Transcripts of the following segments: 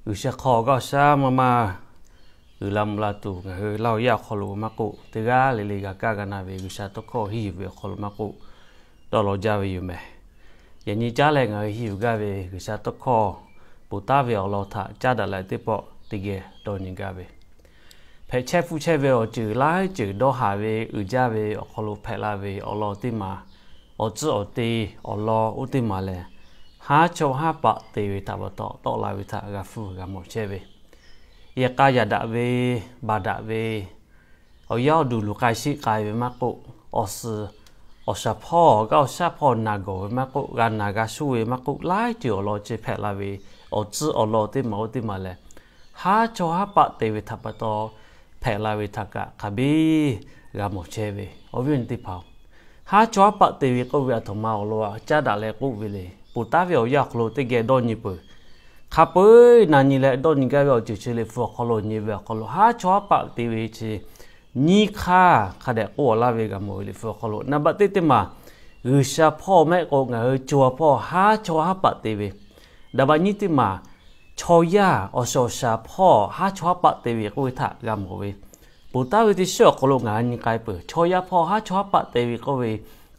G'uiˬsha hk'aw awˬ g'aˇ awˬ shaˉ maˇ maˇ uiˍ la mvuh la tuˬ, ngaˬ hui Laˇ huˍ yaˇ awˬ hk'aw lo maˇ k'oˆ, teˇ g'aˇ le le g'a kaˇ g'a na ve G'uiˬsha tawˇ hkawˇ henˇ yuˬ ve awˬ hk'aw lo maˇ k'oˆ, dawˇ law jaˇ ve yoˬ mehˬ. Yaꞈ nyi caˉ leh ngaˬ hui henˇ yuˬ gaˇ ve G'uiˬsha tawˇ hkawˇ ponˬ taˉ ve awˬ lawn htaꞈ caˉ daꞈ leh teˇ pawˆ teˇ geh dawˇ nyi gaˇ ve, hpehꞈ chehˇ hpu chehˇ ve awˬ ceuˬ laiˉ ceuˬ dawˇ haˍ ve uiˍ jaˇ ve awˬ hk'aw lo hpehꞈ la ve awˬ lawn teˇ maˬ, awˬ tcuhˉ awˬ te awˬ lawn oˇ teˇ maˬ lehˬ, haˉ chawˇ haˉ paˆ te ve htaꞈ pa taw tawˆ la ve htaꞈ g'a hpuˇ g'a mawˬ chehˇ ve, yehˬ k'a yaꞈ daꞈ ve, baˬ daꞈ ve, awˬ yaˇ awˬ duˬ luˬ k'ai sheˆ k'ai ve maˇ k'oˆ, awˬ suhˍ awˬ shaˍ hpawˇ awˬ g'aˇ awˬ shaˉ hpawˇ naˬ gawˬ ve maˇ k'oˆ, g'a naˬ g'a shoˆ ve maˇ k'oˆ, laiˉ ceuˬ awˬ lawn ceh hpehꞈ la ve, awˬ tcuhˉ awˬ lawn teˇ maˬ oˇ teˇ maˬ lehˬ, haˉ chawˇ haˉ paˆ te ve htaꞈ pa taw hpehꞈ la ve htaꞈ kaꞈ hk'a biˇ g'a mawˬ chehˇ ve. Awˬ viˉ awˬ nyi teˇ hpaˍ-oˬ, haˉ chawˇ haˉ paˆ te ve k'oˆ ve aˬ htoꞈ ma awˬ lawn caˉ daꞈ leh k'oˆ ve le. Ponˬ taˉ ve awˬ yanˇ awˬ hk'aw lo teˇ geh dawˇ nyi peuˬ. Hk'a peu-eˬ na nyi leh dawˇ nyi gaˇ ve awˬ ceuˬ chi Liꞈ hpu awˬ hk'aw lo nyi ve awˬ hk'aw lo haˉ chawˇ haˉ paˆ te ve chi nyiˇ hk'aˇ hk'a dehꞈ k'oˆ laˇ ve g'a mawˬ ve. Liꞈ hpu awˬ hk'aw lo naˍ baˆ teˇ teˇ maˬ, G'uiˬsha hpawˇ mehˆ k'o ngaˬ hui co ha hpawˇ haˉ chawˇ haˉ paˆ te ve, naˍ baˆ nyiˇ teˇ maˬ, chaw yaˇ awˬ shaˍ awˬ shaˍ hpawˇ haˉ chawˇ haˉ paˆ te ve k'oˆ ve htaꞈ g'a mawˬ ve. Ponˬ taˉ ve teˇ shiˉ awˬ hk'aw lo ngaˬ hui nyi k'ai peuˬ. Chaw yaˇ hpawˇ haˉ chawˇ haˉ paˆ te ve k'oˆ ve,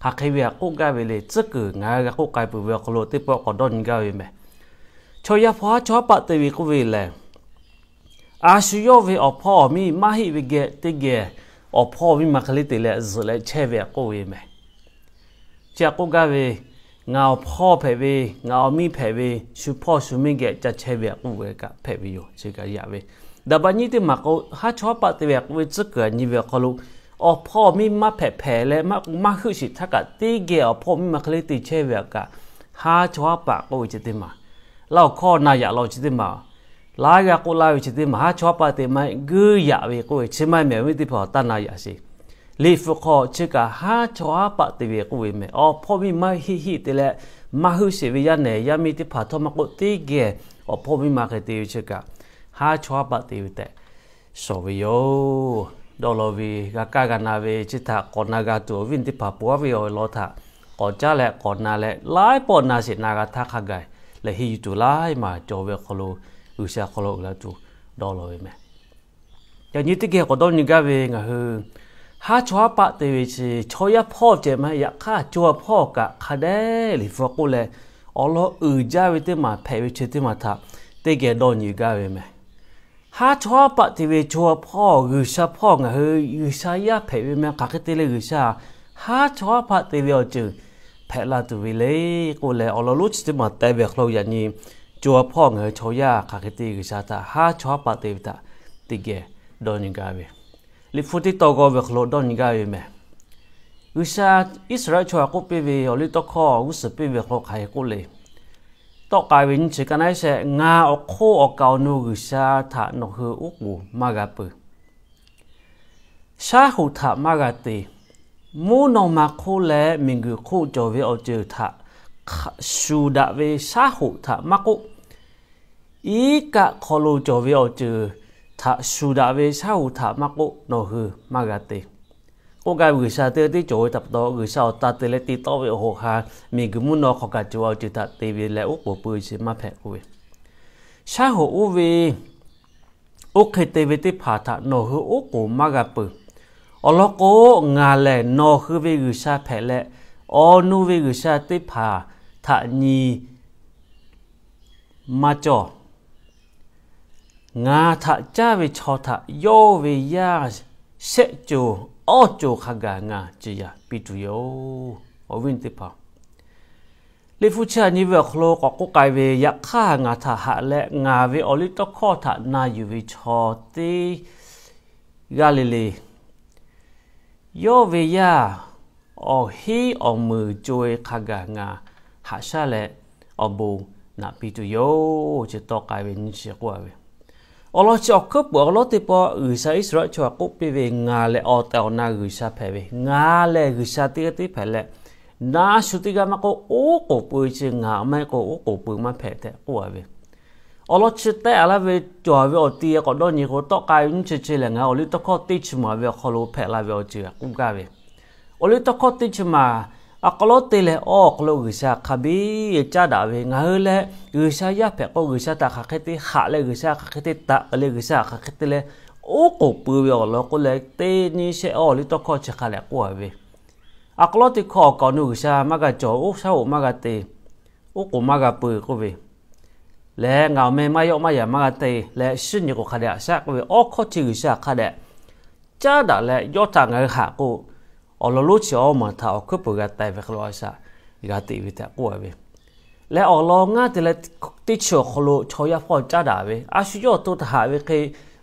hk'aˬ hk'e ve htaꞈ k'oˆ gaˇ ve le, tcuhˉ kuiˬ ngaˬ hui g'a k'oˆ k'ai peuˬ ve awˬ hk'aw lo teˇ pawˆ k'awꞈ dawˇ nyi gaˇ ve mehˬ. Chaw yaˇ hpawˇ haˉ chawˇ haˉ paˆ te ve k'oˆ ve lehˬ, a shu yawˇ ve awˬ hpawˇ awˬ miˇ maˇ heˆ ve geh teˇ geh awˬ hpawˇ miˇ ma hk'e le te leh zuhꞈ leh chehˇ ve htaꞈ k'oˆ ve mehˬ. Chi htaꞈ k'oˆ gaˇ ve, ngaˬ awˬ hpawˇ hpehꞈ ve, ngaˬ awˬ miˇ hpehꞈ ve, shu hpawˇ shu miˇ geh ca chehˇ ve htaꞈ k'oˆ ve kaꞈ hpehꞈ ve yoˬ. Chi kaꞈ yaꞈ ve, naˍ baˆ nyiˇ teˇ maˬ k'o haˉ chawˇ haˉ paˆ te ve htaꞈ k'oˆ ve tcuhˉ kuiˬ aꞈ nyi ve awˬ hk'aw lo, awˬ hpawˇ miˇ maˇ hpehꞈ hpehꞈ leh maˇ k'o maˇ heuˆ sheˍ htaˇ kaꞈ teˇ geh awˬ hpawˇ miˇ ma hk'e le te chehˇ ve htaꞈ kaꞈ haˉ chawˇ haˉ paˆ k'oˆ ve chi teˇ maˬ, laˇ awˬ hkawˇ na yaꞈ law chi teˇ maˬ, laiˉ g'aˇ k'oˆ laˇ ve chi teˇ maˬ haˉ chawˇ haˉ paˆ te maˇ heˆ, guiˇ yaꞈ ve k'oˆ ve chi maˇ heˆ mehˬ. Awˬ viˉ teˇ hpaˍ taˇ na yaꞈ sheˍ. Liꞈ hpu hk'aw chi kaꞈ haˉ chawˇ haˉ paˆ te ve k'oˆ ve mehˬ. Awˬ hpawˇ miˇ maˇ heˆ heˆ te leh maˇ heuˆ sheˍ ve yaˇ nehˬ yaˇ miˇ teˇ hpaˍ htawˇ maˇ k'oˆ teˇ geh awˬ hpawˇ miˇ ma hk'e te ve chi kaꞈ haˉ chawˇ haˉ paˆ te ve tehꞈ shawˍ ve yoˬ. Dawˇ law ve g'a kaˇ g'a na ve chi htaꞈ k'awꞈ na g'a tuˬ awˬ viˉ teˇ hpaˍ ponˬ taˉ ve awˬ lawn htaꞈ k'awꞈ caˉ leh k'awꞈ na leh laiˉ pawˆ na sheˍ na g'a htaˇ hk'a gaˬ lehˬ henˇ yuˬ tuˬ laiˉ maˬ cawˬ ve awˬ hk'aw lo G'uiˬsha hk'aw lo uiˍ la tuˬ dawˇ law ve mehˬ. Yaꞈ nyi teˇ geh k'awꞈ dawˇ nyi gaˇ ve ngaˬ hui haˉ chawˇ haˉ paˆ te ve chi chaw yaˇ hpawˇ ceh maˇ heˆ, yaꞈ hk'aˇ co ha hpawˇ kaꞈ hk'a dehꞈ Liꞈ hpu k'oˆ leh awˬ lawn uiˍ jaˇ ve teˇ maˬ hpehꞈ ve chi teˇ maˬ htaꞈ teˇ geh dawˇ nyi gaˇ ve mehˬ. Haˉ chawˇ haˉ paˆ te ve co ha hpawˇ G'uiˬsha hpawˇ ngaˬ hui G'uiˬsha yaˇ hpehꞈ ve mehˬ. Hk'aˬ hk'e te leh G'uiˬsha haˉ chawˇ haˉ paˆ te ve awˬ ceuˬ hpehꞈ la tuˬ ve le k'oˆ leh awˬ lawn lonˉ chi teˇ maˬ teh ve awˬ hk'aw lo yaꞈ nyi co ha hpawˇ ngaˬ hui chaw yaˇ hk'aˬ hk'e te G'uiˬsha htaꞈ haˉ chawˇ haˉ paˆ te ve htaꞈ teˇ geh dawˇ nyi gaˇ ve, Liꞈ hpu teˇ tawn g'aw ve awˬ hk'aw lo dawˇ nyi gaˇ ve mehˬ. G'uiˬsha Iˉsaˍreˍlaˆ chaw htaꞈ k'oˆ piˇ ve awˬ liˇ tawˇ hkawˇ g'uˇ suhˍ piˇ ve hk'aw hk'aˬ hk'e k'oˆ le. Tawˆ k'ai ve nyi chi ka naˉ sehˆ, ngaˬ awˬ hk'oˆ awˬ kaˍ awˬ nu G'uiˬsha htaꞈ nawˬ hui oˉ k'oˍ maˇ g'a peuˬ. Shaˉ hoꞈ htaꞈ maˇ g'a te. Mvuhˇ naw ma hk'oˆ leh miˬguiˬ hk'oˆ cawˬ ve awˬ ceuˬ htaꞈ shuˍ daꞈ ve shaˉ hoꞈ htaꞈ maˇ k'oˆ, iˉ kaˆ hk'aw lo cawˬ ve awˬ ceuˬ htaꞈ shuˍ daꞈ ve shaˉ hoꞈ htaꞈ maˇ k'oˆ, nawˬ hui maˇ g'a te. K'oˆ gaˇ ve G'uiˬsha teˇ g'aˇ tiˉ cawˬ ve htaꞈ pa taw, G'uiˬsha awˬ ta te leh te tawˆ ve awˬ hoꞈ ha miˬguiˬ mvuhˇ naw hk'aw kaꞈ cawˬ ve awˬ ceuˬ htaꞈ te ve leh oˉ k'oˍ pui chi maˇ hpehꞈ k'oˆ ve, shaˉ hoꞈ oˇ ve oˇ hk'e te ve teˇ hpaˍ htaꞈ nawˬ hui oˉ k'oˍ maˇ g'a peuˬ. Awˬ lawn k'o, ngaˬ lehˬ nawˬ hui ve G'uiˬsha hpehꞈ leh, awˬ nu ve g'uiˬsha teˇ hpaˍ htaꞈ nyi maˇ cawˬ. Ngaˬ htaꞈ caˇ ve chaw htaꞈ yawˇ ve yaˇ shehˆ co awˇ co hk'a gaˬ ngaˬ ciˍ yanˍ piˇ tuˬ yoˬ. Awˬ viˉ teˇ hpaˍ, Liꞈ hpu chi htaꞈ nyi ve awˬ hk'aw lo k'awꞈ k'oˆ k'ai ve, yaꞈ hk'aˇ ngaˬ htaꞈ haꞈ leh ngaˬ ve awˬ liˇ tawˇ hkawˇ htaꞈ na yuˬ ve chaw teˇ g'aˇ le le, yawˇ ve yaˇ awˬ heˉ awˬ meunˍ co-e hk'a gaˬ ngaˬ haꞈ shaˉ leh awˬ bon naꞈ piˇ tuˬ yoˬ. Chi tawˆ k'ai ve nyi chi k'oˆ a ve, awˬ lawn chi awˬ hkuiˉ puiˍ awˬ lawn teˇ pawˆ G'uiˬsha Iˉsaˍreˍlaˆ chaw htaꞈ k'oˆ piˇ ve, ngaˬ lehˬ awˬ tehˬ awˬ na G'uiˬsha hpehꞈ ve, ngaˬ lehˬ G'uiˬsha teˇ g'aˇ tiˉ hpehꞈ leh, na shu teˇ g'aˇ maˇ k'oˆ, oˉ k'oˍ pui chi ngaˬ maˇ heˆ k'o oˉ k'oˍ pui maˇ hpehꞈ tehꞈ k'oˆ a ve, awˬ lawn chi tehꞈ a laˇ ve cawˬ ve awˬ ti k'awꞈ dawˇ nyi k'o, tawˆ k'ai ve nyi chi chi lehˬ ngaˬ hui awˬ liˇ tawˇ hkawˇ teˇ chi maˬ ve awˬ hk'aw lo hpehꞈ la ve awˬ ceuˬ k'oˆ gaˇ ve, awˬ liˇ tawˇ hkawˇ teˇ chi maˬ A k'aw lawˉ te leh awˬ hk'aw lo G'uiˬsha hk'a biˇ caˉ daꞈ ve, ngaˬ hui leh G'uiˬsha yaˇ hpehꞈ k'o, G'uiˬsha htaꞈ hk'aˬ hk'e te haꞈ leh, G'uiˬsha hk'aˬ hk'e te taꞈ leh, G'uiˬsha hk'aˬ hk'e te leh oˉ k'oˍ pui ve awˬ lawn k'oˆ leh, teˇ nyi shehˆ awˬ liˇ tawˇ hkawˇ chi hk'a dehꞈ k'oˆ a ve. A k'aw lawˉ teˇ hkawˇ, awˬ kaˍ awˬ nu G'uiˬsha maˇ g'a cawˬ, oˇ shaˉ hoꞈ maˇ g'a te, oˉ k'oˍ maˇ g'a pui k'oˆ ve leh, ngaˬ awˬ meh maˇ yawˆ maˇ yaꞈ maˇ g'a te leh, shinˉ nyi k'o hk'a dehꞈ shaˉ k'oˆ ve, awˬ hkawˇ chi G'uiˬsha hk'a dehꞈ caˉ daꞈ leh yawˇ htaꞈ ngaˬ hui haꞈ k'o, awˬ lawn lonˉ chi awˬ maˬ htaꞈ awˬ hkuiˉ peuˬ g'a taiˍ ve hk'aw lo a shaꞈ g'a teꞈ ve tehꞈ k'oˆ a ve. Leh awˬ lawn ngaˇ te leh, teˇ chi awˬ hk'aw lo chaw yaˇ hpawˇ caˉ daꞈ ve, a shu yawˇ awˬ to htaꞈ haꞈ ve hk'e,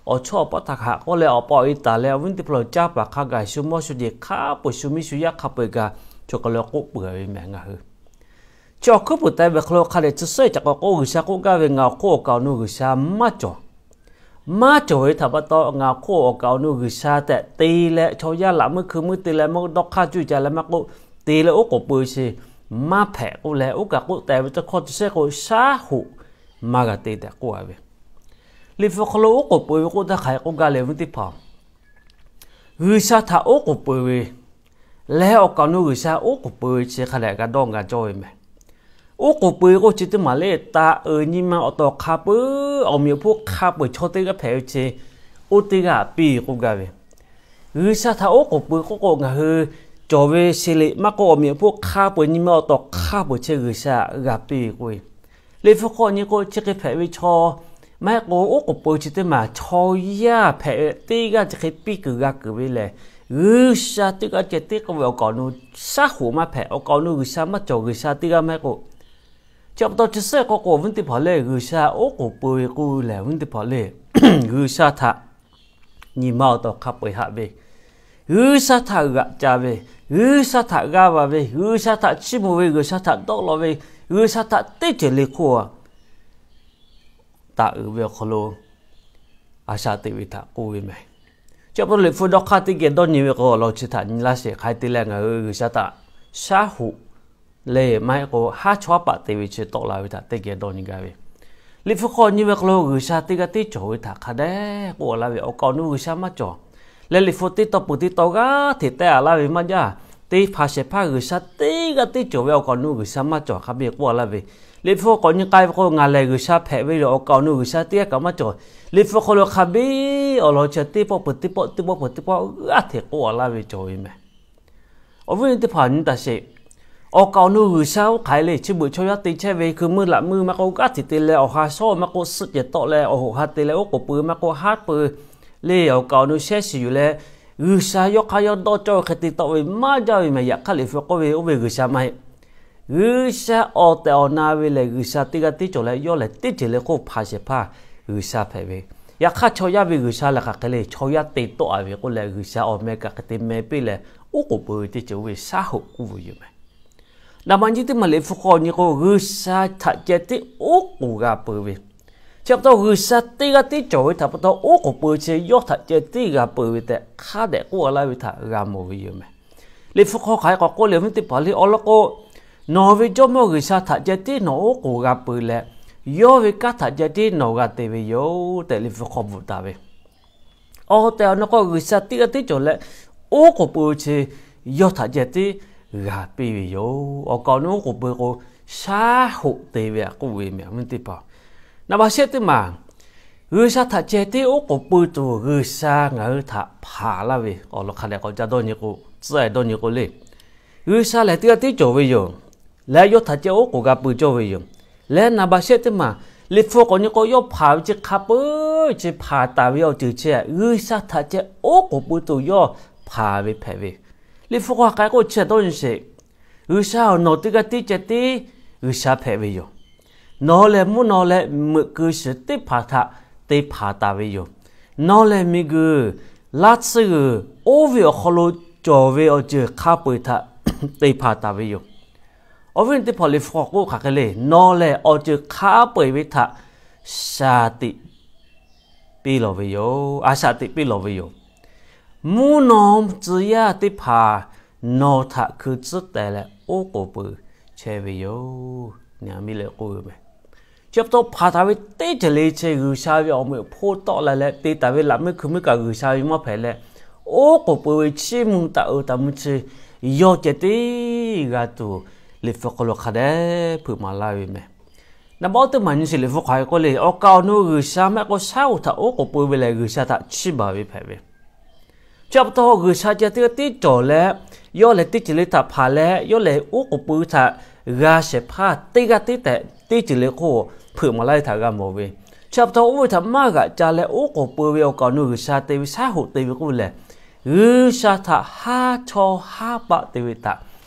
awˬ chawˇ awˬ paˆ htaꞈ haꞈ k'oˆ leh, awˬ pa awˬ e taˍ leh awˬ viˉ teˇ hpaˍ lo caˇ paˍ hk'a gaˬ shu mawˇ shu jeˬ hk'a peu-eˬ shu miˇ shu yaˇ hk'a peu-eˬ gaˬ, chaw hk'aˬ lo k'oˆ peuˬ ve meh ngaˬ hui chi awˬ hkuiˉ peuˬ taiˍ ve hk'aw lo hk'a dehꞈ chi suhˉ caꞈ k'awꞈ k'oˆ, G'uiˬsha k'oˆ gaˇ ve, ngaˬ awˬ hk'oˆ awˬ kaˍ awˬ nu G'uiˬsha maˇ cawˬ. Maˇ cawˬ ve htaꞈ pa taw, ngaˬ awˬ hk'oˆ awˬ kaˍ awˬ nu G'uiˬsha tehꞈ te leh, chaw yaˇ laꞈ meuˇ hkui meuˇ te leh maˇ dawˇ hk'aˇ cuˇ ca leh maˇ k'oˆ, te leh oˉ k'oˍ pui chi maˇ hpehꞈ k'oˆ leh, oˇ kaˬ k'oˆ taiˍ ve tawˇ hkawˇ chi shehˆ k'o, shaˉ hoꞈ maˇ g'a te tehꞈ k'oˆ a ve. Liꞈ hpu hk'aw lo oˉ k'oˍ pui ve k'oˆ htaˇ hk'aˬ hk'e k'oˆ gaˇ le, awˬ viˉ teˇ hpaˍ, G'uiˬsha htaꞈ oˉ k'oˍ pui ve leh awˬ kaˍ awˬ nu G'uiˬsha oˉ k'oˍ pui ve chi hk'a dehꞈ g'a dawˇ g'a cawˇ ve meh. Oˉ k'oˍ pui ve k'oˆ chi teˇ maˬ le, taˍ uiˍ nyi ma awˬ tawˍ hk'a peu-eˬ, awˬ meꞈ awˬ hponˇ hk'a peu-eˬ chaw teˇ g'aˇ hpehꞈ ve chi, oˇ teˇ g'aˇ piˇ k'oˆ gaˇ ve. G'uiˬsha htaꞈ oˉ k'oˍ pui k'oˆ k'o, ngaˬ hui cawˬ ve se liꞈ maˇ k'oˆ, awˬ meꞈ awˬ hponˇ hk'a peu-eˬ, nyi ma awˬ tawˍ hk'a peu-eˬ chi G'uiˬsha g'a piˇ ve k'oˆ ve. Liꞈ hpu hk'aw nyi k'o, chi hk'e hpehꞈ ve chaw maˇ heˆ k'o, oˉ k'oˍ pui chi teˇ maˬ chaw yaˇ hpehꞈ ve teˇ g'aˇ chi hk'e piˇ kuiˬ g'a kuiˬ ve lehˬ, G'uiˬsha teˇ g'aˇ ceh tiˉ k'oˆ ve, awˬ kaˍ awˬ nu shaˉ hoꞈ maˇ hpehꞈ, awˬ kaˍ awˬ nu G'uiˬsha maˇ cawˬ, G'uiˬsha teˇ g'aˇ maˇ heˆ k'o, chi pa taw chi suhˉ k'oˆ k'o, awˬ viˉ teˇ hpaˍ le, G'uiˬsha oˉ k'oˍ pui ve k'oˆ lehˬ, awˬ viˉ teˇ hpaˍ le, G'uiˬsha htaꞈ nyi ma awˬ tawˍ hk'a peu-eˬ haꞈ ve, G'uiˬsha htaꞈ g'aꞈ ca ve, G'uiˬsha htaꞈ g'aˇ va ve, G'uiˬsha htaꞈ chiˇ mvuh ve, G'uiˬsha htaꞈ dawˆ law ve, G'uiˬsha htaꞈ teˇ ceuˬ le hk'oˆ taˍ uiˍ ve awˬ hk'aw lo a shaꞈ teꞈ ve htaꞈ k'oˆ ve meh. Chi pa taw Liꞈ hpu dawˇ hk'aˇ teˇ geh dawˇ nyi ve k'o, awˬ lawn chi htaꞈ nyi laˇ sheˍ. Hk'aˬ hk'e te leh ngaˬ hui G'uiˬsha htaꞈ shaˉ hoꞈ le maˇ heˆ k'o, haˉ chawˇ haˉ paˆ te ve chi tawˆ la ve htaꞈ teˇ geh dawˇ nyi gaˇ ve. Liꞈ hpu hk'aw nyi ve hk'aw lo G'uiˬsha teˇ g'aˇ tiˉ cawˬ ve htaꞈ hk'a dehꞈ k'oˆ a laˇ ve, awˬ kaˍ awˬ nu G'uiˬsha maˇ cawˬ. Leh Liꞈ hpu teˇ taw peuˬ teˇ taw g'aˇ hteꞈ teh a laˇ ve maˇ jaˇ. Te hpanˍ shehˍ hpaˇ G'uiˬsha teˇ g'aˇ tiˉ cawˬ ve, awˬ kaˍ awˬ nu G'uiˬsha maˇ cawˬ hk'a biˇ k'oˆ a laˇ ve. Liꞈ hpu k'awꞈ nyi k'ai ve k'o, ngaˬ lehˬ G'uiˬsha hpehꞈ ve yoˬ, awˬ kaˍ awˬ nu G'uiˬsha teˇ g'aˇ kaꞈ maˇ cawˬ. Liꞈ hpu hk'aw lo hk'a biˇ awˬ lawn chi teˇ pawˆ peuˬ teˇ pawˆ, teˇ pawˆ peuˬ teˇ pawˆ g'aˇ hteꞈ k'oˆ a laˇ ve cawˬ ve meh. Awˬ viˉ teˇ hpaˍ nyi taˍ sheˍ. Awˬ kaˍ awˬ nu G'uiˬsha oˇ hk'aˬ hk'e le, chi beuꞈ chaw yaˇ te chehˇ ve hkui meuˇ laꞈ meuˇ maˇ k'oˆ, g'aˇ hteꞈ te leh awˬ ha shawˉ maˇ k'oˆ, suhˆ cehˬ tawˆ leh awˬ hoꞈ ha te leh oˉ k'oˍ pui maˇ k'oˆ, haˉ pui le awˬ kaˍ awˬ nu shehˉ shiˍ yuˬ leh, G'uiˬsha yawˇ hk'aˇ yawˇ dawˇ cawˇ ve hk'e te tawˆ ve maˇ jaˇ ve meh. Yaꞈ hk'aˇ Liꞈ hpu k'oˆ ve, oˇ ve G'uiˬsha maˇ heˆ. G'uiˬsha awˬ tehˬ awˬ na ve lehˬ, G'uiˬsha teˇ g'aˇ tiˉ cawˬ leh, yawˇ lehˬ teˇ ceuˬ le hk'oˆ hpanˍ shehˍ hpaˇ G'uiˬsha hpehꞈ ve. Yaꞈ hk'aˇ chaw yaˇ ve G'uiˬsha lehˬ hk'aˬ hk'e le, chaw yaˇ te tawˆ a ve k'oˆ leh, G'uiˬsha awˬ meh kaꞈ hk'e te meh piˇ leh, oˉ k'oˍ pui ve teˇ ceuˬ oˇ ve shaˉ hoꞈ k'oˆ ve yoˬ meh. Naˍ baꞈ nyiˇ teˇ maˬ Liꞈ hpu hk'aw nyi k'o, G'uiˬsha htaꞈ ceh tiˉ oˉ k'oˍ g'a pui ve. Chi pa taw G'uiˬsha teˇ g'aˇ tiˉ cawˬ ve htaꞈ pa taw, oˉ k'oˍ pui chi yawˇ htaꞈ ceh tiˉ g'a pui ve tehꞈ hk'a dehꞈ k'oˆ a laˇ ve htaꞈ g'a mawˬ ve yoˬ meh. Liꞈ hpu hk'aw hk'aˬ hk'e k'awꞈ k'oˆ le, awˬ viˉ teˇ hpaˍ le, awˬ lawn k'o, nawˬ ve Jawˇmawˇ G'uiˬsha htaꞈ ceh tiˉ nawˬ oˉ k'oˍ g'a pui leh, yawˇ ve kanˉ htaꞈ ceh tiˉ nawˬ g'a te ve yoˬ tehꞈ Liꞈ hpu hk'aw bvuhꞈ taˍ ve. Awˬ tehˬ awˬ na k'o, G'uiˬsha teˇ g'aˇ tiˉ cawˬ leh, oˉ k'oˍ pui chi yawˇ htaꞈ ceh tiˉ g'a piˇ ve yoˬ. Awˬ kaˍ awˬ nu oˉ k'oˍ pui k'o, shaˉ hoꞈ te ve htaꞈ k'oˆ ve meh, awˬ viˉ teˇ hpaˍ. Naˍ baꞈ shehˆ teˇ maˬ, G'uiˬsha htaꞈ ceh tiˉ oˉ k'oˍ pui tuˬ G'uiˬsha ngaˬ hui htaꞈ hpanˍ laˇ ve awˬ lawn hk'a dehꞈ k'awꞈ ca dawˇ nyi k'o, tcuhˉ e dawˇ nyi k'o le, G'uiˬsha lehˬ teˇ g'aˇ tiˉ cawˬ ve yoˬ. Leh yawˇ htaꞈ ceh oˉ k'oˍ g'a pui cawˇ ve yoˬ. Leh naˍ baꞈ shehˆ teˇ maˬ, Liꞈ hpu k'awꞈ nyi k'o, yawˇ hpanˍ ve chi hk'a peu-eˬ chi hpanˍ taˍ ve awˬ ceuˬ chi G'uiˬsha htaꞈ ceh oˉ k'oˍ pui tuˬ yawˇ hpanˍ ve hpehꞈ ve. Liꞈ hpu k'awꞈ hk'aˬ hk'e k'oˆ chi dawˇ nyi sheˍ. G'uiˬsha-oˬ, nawˬ teˇ g'aˇ tiˉ ceh tiˉ G'uiˬsha hpehꞈ ve yoˬ. Nawˬ lehˬ mvuhˇ naw leh meuꞈ keu shiˍ teˇ hpaˍ htaꞈ te hpanˍ taˍ ve yoˬ. Nawˬ lehˬ miˬguiˬ, laˇ tsuhˇ g'uiˬ, oˇ ve awˬ hk'aw lo cawˬ ve awˬ ceuˬ hk'a peu-eˬ htaꞈ te hpanˍ taˍ ve yoˬ. Awˬ viˉ teˇ hpaˍ, Liꞈ hpu k'awꞈ k'oˆ hk'aˬ hk'e le, nawˬ lehˬ awˬ ceuˬ hk'a peu-eˬ ve htaꞈ shaˍ tiꞈ piˇ lawˬ ve yoˬ. A shaꞈ teꞈ piˇ lawˬ ve yoˬ. Mvuhˇ naw tcuh yaˇ teˇ hpaˍ nawˬ htaꞈ hkui tcuhˉ teh leh oˉ k'oˍ pui chehˇ ve yoˬ. Nyi miˇ leh k'oˆ ve meh. Chi pa taw hpanˍ taˍ ve teˇ ceuˬ le chi G'uiˬsha ve awˬ meꞈ awˬ hponˇ tawˆ la leh te taˍ ve laꞈ meuˇ hkui meuˇ kaꞈ G'uiˬsha ve maˇ hpehꞈ leh, oˉ k'oˍ pui ve chiˇ mvuh taˍ uiˍ taˍ mvuh chi yawˇ ceh tiˉ g'a tuˬ, Liꞈ hpu hk'aw lo hk'a dehꞈ hpeuꞈ maˍ laˇ ve meh. Naˍ baˆ teˇ maˬ nyi sheˍ, Liꞈ hpu hk'aˬ hk'e k'oˆ le, awˬ kaˍ awˬ nu G'uiˬsha mehˆ k'o shaˉ hoꞈ htaꞈ oˉ k'oˍ pui ve lehˬ, G'uiˬsha htaꞈ chiˇ baˬ ve hpehꞈ ve. Chi pa taw G'uiˬsha ceh teˇ g'aˇ tiˉ cawˬ leh, yawˇ lehˬ teˇ ceuˬ le htaꞈ hpanˍ leh, yawˇ lehˬ oˉ k'oˍ pui htaꞈ g'a shehˍ hpaˇ teˇ g'aˇ tiˉ tehꞈ teˇ ceuˬ le hk'oˆ hpeuꞈ maˍ laˇ ve htaꞈ g'a mawˬ ve. Chi pa taw oˇ ve htaꞈ maˇ g'aꞈ ca leh oˉ k'oˍ pui ve awˬ kaˍ awˬ nu G'uiˬsha te ve shaˉ hoꞈ te ve k'oˆ ve lehˬ, G'uiˬsha htaꞈ haˉ chawˇ haˉ paˆ te ve htaꞈ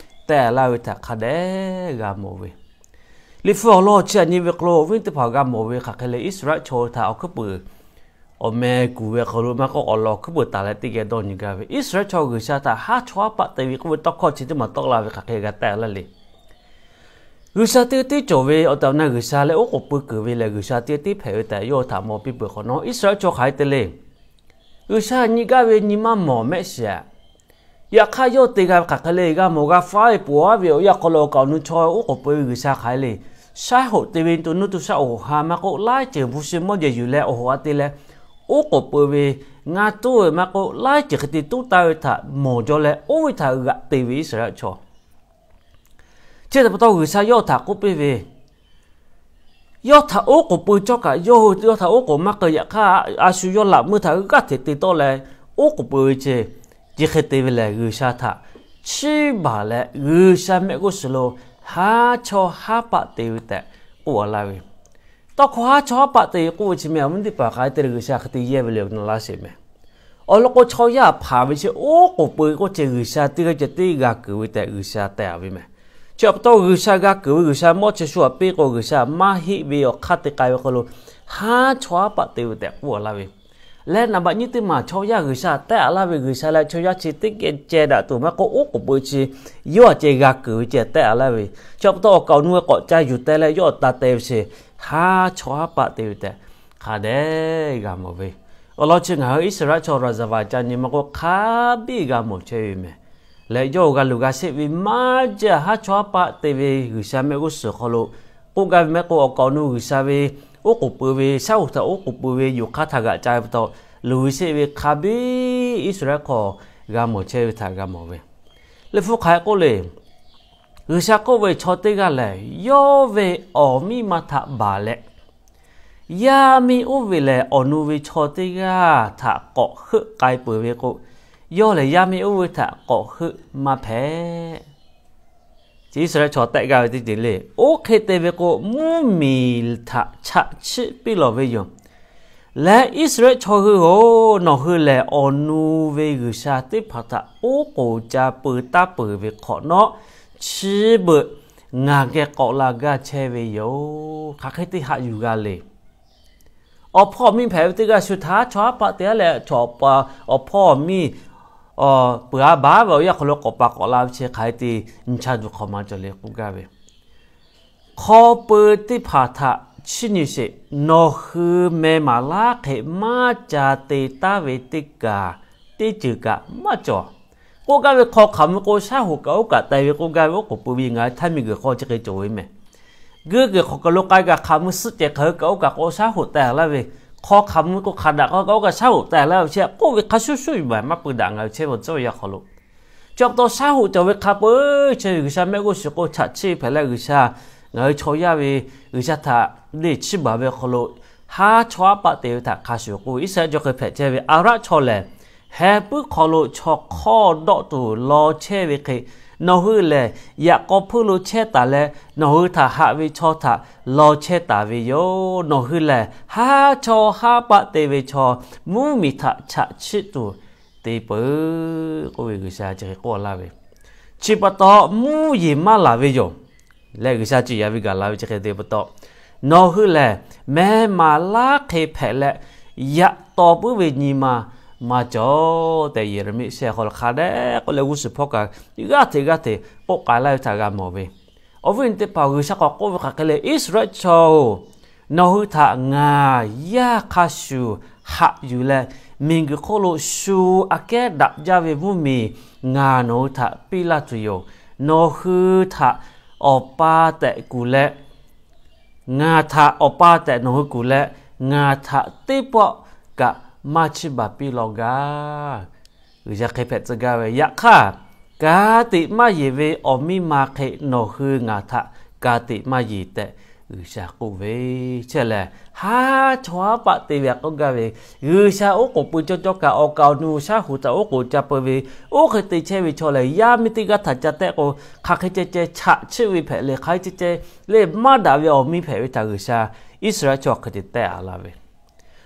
tehꞈ laˇ ve htaꞈ hk'a dehꞈ g'a mawˬ ve. Liꞈ hpu awˬ lawn chi aꞈ nyi ve hk'aw lo awˬ viˉ teˇ hpaˍ g'a mawˬ ve hk'aˬ hk'e le, Iˉsaˍreˍlaˆ chaw hui htaꞈ awˬ hkuiˉ puiˍ awˬ meh kuˬ ve hk'aw lo maˇ k'oˆ, awˬ lawn hkuiˉ puiˍ taˍ leh teˇ geh dawˇ nyi gaˇ ve, Iˉsaˍreˍlaˆ chaw G'uiˬsha htaꞈ haˉ chawˇ haˉ paˆ te ve k'oˆ ve tawˇ hkawˇ chi teˇ maˬ tawˆ la ve hk'aˬ hk'e g'a tehꞈ laˇ le. G'uiˬsha teˇ g'aˇ tiˉ cawˬ ve awˬ tehˬ awˬ na G'uiˬsha leh oˉ k'oˍ pui kuiˬ ve lehˬ, G'uiˬsha teˇ g'aˇ tiˉ hpehꞈ ve tehꞈ yawˇ htaꞈ mawˬ piˇ peuˬ hk'awꞈ nawˉ, Iˉsaˍreˍlaˆ chaw hk'aˬ hk'e te le. G'uiˬsha nyi gaˇ ve nyi maˇ mawˬ mehˆ shiˍ. Yaꞈ hk'aˇ yawˇ te g'a ve hk'aˬ hk'e le, g'a mawˬ g'a faˉ ve poˬ aˉ ve awˬ yanˇ hk'aw lo awˬ kaˍ awˬ nu chaw oˉ k'oˍ pui ve G'uiˬsha hk'aˬ hk'e le, shaˉ hoꞈ te ve to nuˇ to shaˆ awˬ hoꞈ ha maˇ k'oˆ, laiˉ ceuˬ bvuhꞈ shi mawˇ jehˬ yuˬ leh awˬ hoꞈ ha te leh oˉ k'oˍ pui ve, ngaˇ tuˉ ve maˇ k'oˆ, laiˉ ceuˬ hk'e te tuˉ taˍ ve htaꞈ mawˬ jaw leh oˇ ve htaꞈ g'aꞈ te ve Iˉsaˍreˍlaˆ chaw. Chi htaꞈ pa taw G'uiˬsha yawˇ htaꞈ k'oˆ piˇ ve, yawˇ htaꞈ oˉ k'oˍ pui cawˇ kaꞈ yawˇ hui yawˇ htaꞈ oˉ k'oˍ maˇ k'ai. Yaꞈ hk'aˇ a shu yawˇ laꞈ meuˇ htaꞈ g'aˇ hteꞈ te tawˆ leh oˉ k'oˍ pui ve chi, chi hk'e te ve lehˬ G'uiˬsha htaꞈ chiˇ baˬ leh G'uiˬsha mehˆ g'uˇ suhˍ lo haˉ chawˇ haˉ paˆ te ve tehꞈ k'oˆ a laˇ ve. Tawˇ hkawˇ haˉ chawˇ haˉ paˆ te ve k'oˆ ve chi meh awˬ viˉ teˇ hpaˍ hk'aˬ hk'e te leh G'uiˬsha hk'e te yehˇ ve le awˬ na laˇ sheˍ meh. Awˬ lawn k'o chaw yaˇ hpanˍ ve chi oˉ k'oˍ pui k'oˆ ceh G'uiˬsha teˇ g'aˇ ceh tiˉ g'a keunˍ ve tehꞈ G'uiˬsha tehꞈ a ve meh. Chi pa taw G'uiˬsha g'a keunˍ ve G'uiˬsha mawˇ chi shu a piˇ k'o G'uiˬsha maˇ heˆ ve awˬ hk'aˇ te k'ai ve hk'aw lo haˉ chawˇ haˉ paˆ te ve tehꞈ k'oˆ a laˇ ve. Leh naˍ baꞈ nyiˇ teˇ maˬ chaw yaˇ G'uiˬsha tehꞈ a laˇ ve G'uiˬsha leh chaw yaˇ chi teˇ geh ceh daꞈ tuˬ maˇ k'oˆ oˉ k'oˍ pui chi yawˇ a ceh g'a keunˍ ve ceh tehꞈ a laˇ ve. Chi pa taw awˬ kaˍ awˬ nu ve k'awꞈ ca yuˬ teh leh yawˇ awˬ ta te ve chi haˉ chawˇ haˉ paˆ te ve tehꞈ hk'a dehꞈ g'a mawˬ ve. Awˬ lawn chi ngaˬ hui Iˉsaˍreˍlaˆ chaw raˍzaˍvaˍ ca nyi maˇ k'oˆ hk'a biˇ g'a mawˬ chehˇ ve meh. Leh yawˇ hui g'a luˬ g'a sheˆ ve maˇ jaˇ haˉ chawˇ haˉ paˆ te ve G'uiˬsha mehˆ g'uˇ suhˍ hk'aw lo k'oˆ gaˇ ve maˇ k'oˆ, awˬ kaˍ awˬ nu G'uiˬsha ve oˉ k'oˍ pui ve, shaˉ hoꞈ htaꞈ oˉ k'oˍ pui ve, yonˍ hk'aˇ htaꞈ g'aꞈ ca ve pa taw luˬ ve sheˆ ve hk'a biˇ Iˉsaˍreˍlaˆ hk'aw g'a mawˬ chehˇ ve htaꞈ g'a mawˬ ve. Liꞈ hpu hk'aˬ hk'e k'oˆ le, G'uiˬsha k'oˆ ve, chaw teˇ g'aˇ lehˬ yawˇ ve awˬ miˇ ma htaꞈ baˬ leh, yaˇ miˇ oˇ ve lehˬ awˬ nu ve chaw teˇ g'aˇ htaꞈ k'awꞈ heuˆ k'ai peuˬ ve k'o, yawˇ lehˬ yaˇ miˇ oˇ ve htaꞈ k'awꞈ heuˆ maˇ hpehꞈ. Chi Iˉsaˍreˍlaˆ chaw tehꞈ gaˇ ve teˇ ceuˬ le. Oˇ hk'e te ve k'o, mvuhˇmiˬ htaꞈ chaꞈ chiˆ piˇ lawˬ ve yoˬ. Leh Iˉsaˍreˍlaˆ chaw hui-oˬ, nawˬ hui lehˬ awˬ nu ve G'uiˬsha teˇ hpaˍ htaꞈ oˉ k'oˍ ca pui taˇ peuˬ ve hk'awꞈ nawˉ, chi beuꞈ ngaˬ geh k'awꞈ la gaˇ chehˇ ve yoˬ. Hk'aˬ hk'e te haꞈ yuˬ g'a le. Awˬ hpawˇ awˬ miˇ hpehꞈ ve teˇ g'aˇ shu htaꞈ haˉ chawˇ haˉ paˆ te leh, chaw awˬ hpawˇ awˬ miˇ peuˬ a baˬ ve awˬ yanˇ hk'aw lo k'awꞈ paˍ k'awꞈ la ve chi hk'aˬ hk'e te nyi cha tuˬ hk'awꞈ ma cawˬ le k'oˆ gaˇ ve. Hk'aw pui teˇ hpaˍ htaꞈ chiˇ nyi sheˍ. Nawˬ hui meh maˍ laˉ hk'e maˇ ca te taˉ ve teˇ kaˬ teˇ ceuˬ kaꞈ maˇ cawˬ. K'oˆ gaˇ ve hk'aw hk'aˬ mui k'o shaˉ hoꞈ kaꞈ oˇ kaꞈ teh ve k'oˆ gaˇ ve oˉ k'oˍ pui ve ngaˬ hui htaiˇ miˬguiˬ hk'aw chi hk'e cawˬ ve meh. Guˇ kuiˬ hk'aˬ kaˬ lo k'ai kaꞈ hk'aˬ mui suhˆ cehˬ hk'aˬ hui kaꞈ oˇ kaꞈ k'o shaˉ hoꞈ teh laˇ ve, hk'aw hk'aˬ mui k'o hk'aˬ daꞈ k'o kaꞈ oˇ kaꞈ shaˉ hoꞈ teh laˇ ve chi k'oˆ ve hk'a shuˍ shuˍ yuˬ baˬ maˇ pui daꞈ ngaˬ hui chehˇ ve tcuhˉ ve yaˇ hk'aw lo. Chi pa taw shaˉ hoꞈ cawˬ ve hk'a peu-eˬ chehˇ ve G'uiˬsha mehˆ g'uˇ suhˍ k'o chaꞈ chiˆ hpehꞈ leh G'uiˬsha ngaˬ hui chaw yaˇ ve G'uiˬsha htaꞈ leˇ chiˇ baˬ ve hk'aw lo haˉ chawˇ haˉ paˆ te ve htaꞈ hk'a shuˍ k'oˆ ve Iˉsaˍreˍlaˆ chaw hk'e hpehꞈ chehˇ ve Aˍbraˆ chaw lehˬ, heh puiˉ hk'aw lo chaw hk'awˇ dawˆ tuˬ law chehˇ ve hk'e, nawˬ hui lehˬ yaꞈ k'aw hpuiˇ lo chehˇ taˍ leh nawˬ hui htaꞈ haꞈ ve chaw htaꞈ law chehˇ taˍ ve yoˬ. Nawˬ hui lehˬ haˉ chawˇ haˉ paˆ te ve chaw, mvuhˇmiˬ htaꞈ chaꞈ chiˆ tuˬ te peuˬ k'oˆ ve G'uiˬsha chi hk'e k'oˆ laˇ ve. Chi pa taw mvuhˇ yeˬ maˇ laˬ ve yoˬ. Leh G'uiˬsha ciˍ yaꞈ ve gaˬ la ve chi hk'e te pa taw, nawˬ hui lehˬ meh maˍ laˉ hk'e hpehꞈ leh yaꞈ taw puiˉ ve nyi ma maˇ cawˬ tehꞈ Yeˍraˍmiˆ shehˆ hk'aw lo hk'a dehꞈ k'oˆ leh g'uˇ suhˍ hpawˇ kaꞈ g'aˇ hteꞈ g'aˇ hteꞈ k'oˆ k'ai laˇ ve htaꞈ g'a mawˬ ve. Awˬ viˉ awˬ nyi teˇ hpaˍ, G'uiˬsha k'awꞈ k'oˆ ve hk'aˬ hk'e le, Iˉsaˍreˍlaˆ chaw-oˬ, nawˬ hui htaꞈ ngaˬ yaˇ hk'a shuˍ haꞈ yuˬ leh, miˬguiˬ hk'oˆ lo shu aꞈ kehˉ daꞈ jaˇ ve mvuhˇmiˬ ngaˬ nawˬ hui htaꞈ piˇ laˇ tuˬ yoˬ. Nawˬ hui htaꞈ awˬ pa tehꞈ kuˬ leh, ngaˬ htaꞈ awˬ pa tehꞈ nawˬ hui kuˬ leh, ngaˬ htaꞈ teˇ pawˆ kaꞈ maˇ chiˇ baˬ piˇ law gaˇ. G'uiˬsha hk'e hpehꞈ tcuh gaˇ ve. Yaꞈ hk'aˇ, Ka tiꞈ maˇ yeˬ ve awˬ miˇ ma hk'e nawˬ hui ngaˬ htaꞈ ka tiꞈ maˇ yeˬ tehꞈ G'uiˬsha k'oˆ ve. Chi lehˬ, haˉ chawˇ haˉ paˆ te ve htaꞈ k'oˆ gaˇ ve, G'uiˬsha oˉ k'oˍ pui cawˇ cawˇ kaꞈ awˬ kaˍ awˬ nu shaˉ hoꞈ htaꞈ oˉ k'oˍ ca peu ve, oˇ hk'e te chehˇ ve chaw lehˬ, yaˇ miˇ teˇ g'aˇ htaꞈ ca tehˆ k'o, hk'aˬ hk'e ceh ceh chaꞈ chiˆ ve hpehꞈ le, hk'aˬ hk'e ceh ceh le maˇ daꞈ ve awˬ miˇ hpehꞈ ve htaꞈ G'uiˬsha Iˉsaˍreˍlaˆ chaw hk'e te tehˆ a laˇ ve.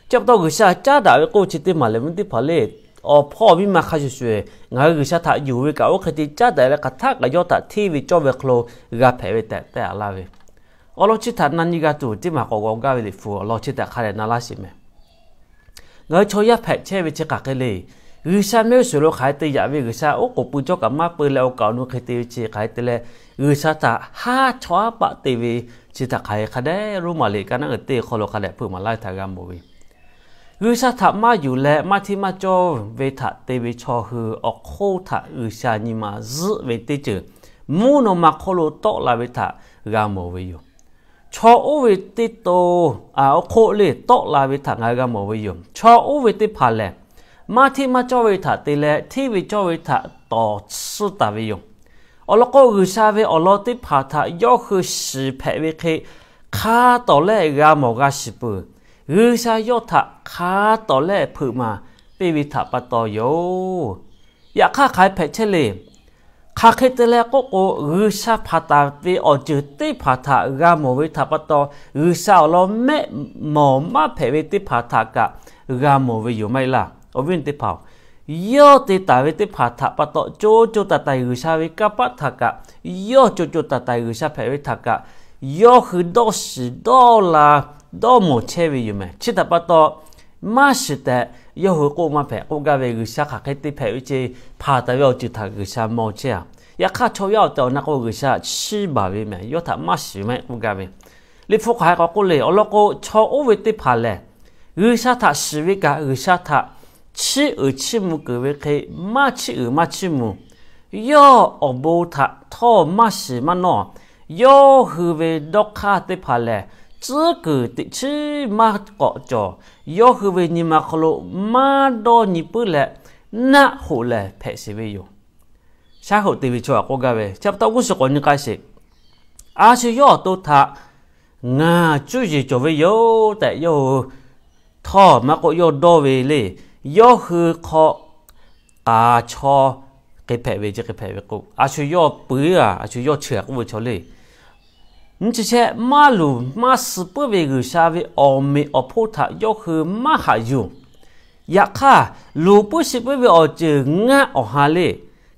Chi pa taw G'uiˬsha caˉ daꞈ ve k'oˆ chi teˇ maˬ lehˬ, ve teˇ hpaˍ le, awˬ hpawˇ awˬ miˇ ma hk'a shuˍ shuˍ, ngaˬ hui G'uiˬsha htaꞈ yonˍ ve kaꞈ oˇ hk'e te caˉ daꞈ leh hk'aˬ htaˆ kaꞈ yawˇ htaꞈ hteˇ ve cawˇ ve hk'aw lo g'a hpehꞈ ve tehꞈ tehˆ a laˇ ve. Awˬ lawn chi htaꞈ na nyi g'a tuˬ teˇ maˬ k'awꞈ g'aw gaˇ ve Liꞈ hpu awˬ lawn chi htaꞈ hk'a dehꞈ na laˇ sheˍ mehˍ. Ngaˬ hui chaw yaˇ hpehꞈ chehˇ ve chi hk'aˬ hk'e le. G'uiˬsha mehˆ g'uˇ suhˍ lo hk'aˬ hk'e te yaꞈ ve, G'uiˬsha oˉ k'oˍ pui cawˇ kaꞈ maˇ peu leh awˬ kaˍ awˬ nu hk'e te ve chi hk'aˬ hk'e te leh, G'uiˬsha htaꞈ haˉ chawˇ haˉ paˆ te ve chi htaꞈ hk'aˬ hk'e hk'a dehꞈ Roˉmaꞈ liꞈ ka naˉ uiˍ teˇ hk'aw lo hk'a dehꞈ hpeuꞈ maˍ laˇ ve htaꞈ g'a mawˬ ve. G'uiˬsha htaꞈ maˇ yonˍ leh maˇ hteˇ maˇ cawˇ ve htaꞈ te ve chaw hui awˬ hk'oˆ htaꞈ G'uiˬsha nyi ma zuhˆ ve teˇ ceuˬ mvuhˇ naw ma hk'oˆ lo tawˆ la ve htaꞈ g'a mawˬ ve yoˬ. Chaw oˇ ve teˇ to awˬ hk'oˆ le tawˆ la ve htaꞈ ngaˬ hui g'a mawˬ ve yoˬ. Chaw oˇ ve teˇ hpaˍ lehˬ, maˇ hteˇ maˇ cawˇ ve htaꞈ te leh hteˇ ve cawˇ ve htaꞈ tawˍ tsuhˇ taˍ ve yoˬ. Awˬ lawn k'o, G'uiˬsha ve awˬ lawn teˇ hpaˍ htaꞈ yawˇ hui shiˍ hpehꞈ ve hk'e hk'a tawˍ lehˆ g'a mawˬ g'a shiˍ peuˬ. G'uiˬsha yawˇ htaꞈ hk'a tawˍ lehˆ hpeuꞈ maˍ piˇ ve htaꞈ pa taw yoˬ. Yaꞈ hk'aˇ hk'aˬ hk'e hpehꞈ chehˇ le. Hk'aˬ hk'e te leh k'oˆ k'o, G'uiˬsha hpanˍ taˍ ve awˬ ceuˬ teˇ hpaˍ htaꞈ g'a mawˬ ve htaꞈ pa taw, G'uiˬsha awˬ lawn mehˆ mawˬ maˇ hpehꞈ ve teˇ hpaˍ htaꞈ kaꞈ g'a mawˬ ve yoˬ maˇ heˆ laˇ. Awˬ viˉ teˇ hpaˍ-oˬ, yawˇ te taˍ ve teˇ hpaˍ htaꞈ pa taw co co taiˍ taiˍ G'uiˬsha ve kanˇ paˆ htaꞈ kaꞈ, yawˇ co co taiˍ taiˍ G'uiˬsha hpehꞈ ve htaꞈ kaꞈ, yawˇ hui dawˇ shiˍ dawˇ la dawˇ mawˬ chehˇ ve yoˬ mehˍ. Chi htaꞈ pa taw, maˇ shiˍ tehꞈ yawˇ hui k'oˆ maˇ hpehꞈ. K'oˆ gaˇ ve, G'uiˬsha hk'aˬ hk'e te hpehꞈ ve ce, hpanˍ taˍ ve awˬ ceuˬ htaꞈ G'uiˬsha mawˬ chehˇ a. Yaꞈ hk'aˇ, chaw yaˇ awˬ tehˬ awˬ na k'o, G'uiˬsha chiˇ baˬ ve mehˍ. Yawˇ htaꞈ maˇ shiˍ maˇ heˆ k'oˆ gaˇ ve. Liꞈ hpu hk'aˬ hk'e k'awꞈ k'oˆ le. Awˬ lawn k'o, chaw oˇ ve teˇ hpaˍ lehˬ, G'uiˬsha htaꞈ shiˍ ve kaꞈ, G'uiˬsha htaꞈ chiˇ uiˍ chiˇ mvuh keunˍ ve hk'e maˇ chiˇ uiˍ maˇ chiˇ mvuh. Yawˇ awˬ bon htaꞈ htawˇ maˇ shiˍ maˇ nawˇ. Yawˇ hui ve dawˇ hk'aˇ teˇ hpaˍ lehˬ, tcuhˉ kuiˬ teꞈ chiˉ maˇ k'awꞈ cawˬ. Yawˇ hui ve nyi ma hk'aw lo maˇ dawˇ nyi puiˉ leh, naˆ hoꞈ lehˬ hpehꞈ sheˍ ve yoˬ. Shaˉ hoꞈ te ve chaw htaꞈ k'oˆ gaˇ ve, chi pa taw g'uˇ suhˍ k'awꞈ nyi k'ai sheˍ. A shu yawˇ awˬ to htaꞈ ngaˬ cuˇ yiˍ cawˬ ve yoˬ tehꞈ yawˇ hui htawˇ maˇ k'oˆ, yawˇ dawˇ ve le. Yawˇ hui hk'aw k'aˍ chaw hk'e hpehꞈ ve ce, hk'e hpehꞈ ve k'o, a shu yawˇ peuˬ a, a shu yawˇ chi a k'oˆ ve chaw le. Nyi chi shehˆ maˇ luˬ maˇ suh puiˉ ve G'uiˬsha ve awˬ meꞈ awˬ hponˇ htaꞈ yawˇ hui maˇ haꞈ yuˬ. Yaꞈ hk'aˇ, luˬ puiˉ shiˍ puiˉ ve awˬ ceuˬ ngaˆ awˬ ha le,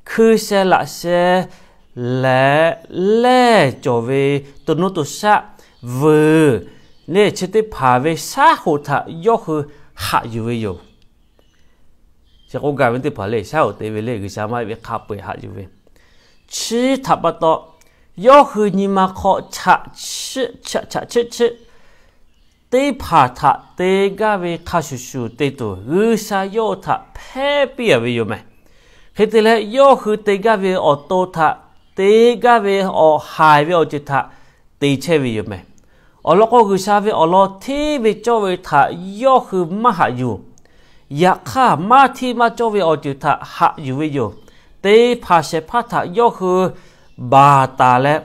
hkui sheh laꞈ sheh leh lehˇ cawˬ ve to nuˇ to shaˆ vuiˬ le, chi teˇ hpaˍ ve shaˉ hoꞈ htaꞈ yawˇ hui haꞈ yuˬ ve yoˬ. Chi k'oˆ gaˇ ve teˇ hpaˍ le, shaˉ hoꞈ te ve le, G'uiˬsha maˇ heˆ ve hk'a peu-eˬ haꞈ yuˬ ve. Chi htaꞈ pa taw, yawˇ hui nyi ma hk'aw chaꞈ chiˆ chiˆ teˇ hpaˍ htaꞈ te gaˇ ve hk'a shuˍ shuˍ te tuˬ, G'uiˬsha yawˇ htaꞈ hpehˇ piˇ a ve yoˬ mehˍ. Hk'e te leh, yawˇ hui te gaˇ ve awˬ to htaꞈ, te gaˇ ve awˬ haiˬ ve awˬ ceuˬ htaꞈ te chehˇ ve yoˬ mehˍ. Awˬ lawn k'o, G'uiˬsha ve awˬ lawn hteˇ ve cawˇ ve htaꞈ yawˇ hui maˇ haꞈ yuˬ. Yaꞈ hk'aˇ, maˇ hteˇ maˇ cawˇ ve awˬ ceuˬ htaꞈ haꞈ yuˬ ve yoˬ. Te hpanˍ shehˍ hpaˇ htaꞈ yawˇ hui baˬ taˍ leh,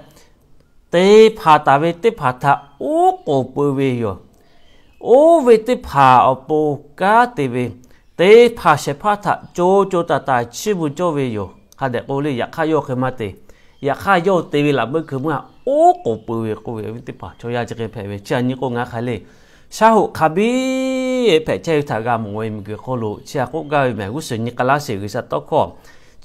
te hpanˍ taˍ ve teˇ hpaˍ htaꞈ oˉ k'oˍ pui ve yoˬ. Oˇ ve teˇ hpaˍ awˬ pon kanˉ te ve, te hpanˍ shehˍ hpaˇ htaꞈ co co taiˍ taiˍ chiˇ mvuh cawˇ ve yoˬ. Hk'a dehꞈ k'oˆ le, yaꞈ hk'aˇ yawˇ hk'e maˇ te. Yaꞈ hk'aˇ, yawˇ te ve laꞈ meuˇ hkui meuˇ oˉ k'oˍ pui ve k'oˆ ve, awˬ viˉ teˇ hpaˍ, chaw yaˇ chi hk'e hpehꞈ ve. Chi a nyi k'o, ngaˬ hk'aˬ le, shaˉ hoꞈ hk'a biˇ hpehꞈ chehˇ ve htaꞈ g'a mawˬ ve miˬguiˬ hk'oˆ lo chi a k'oˆ gaˇ ve mehˍ. G'uˇ suhˍ nyi k'ai laˇ sheˍ, G'uiˬsha tawˇ hkawˇ.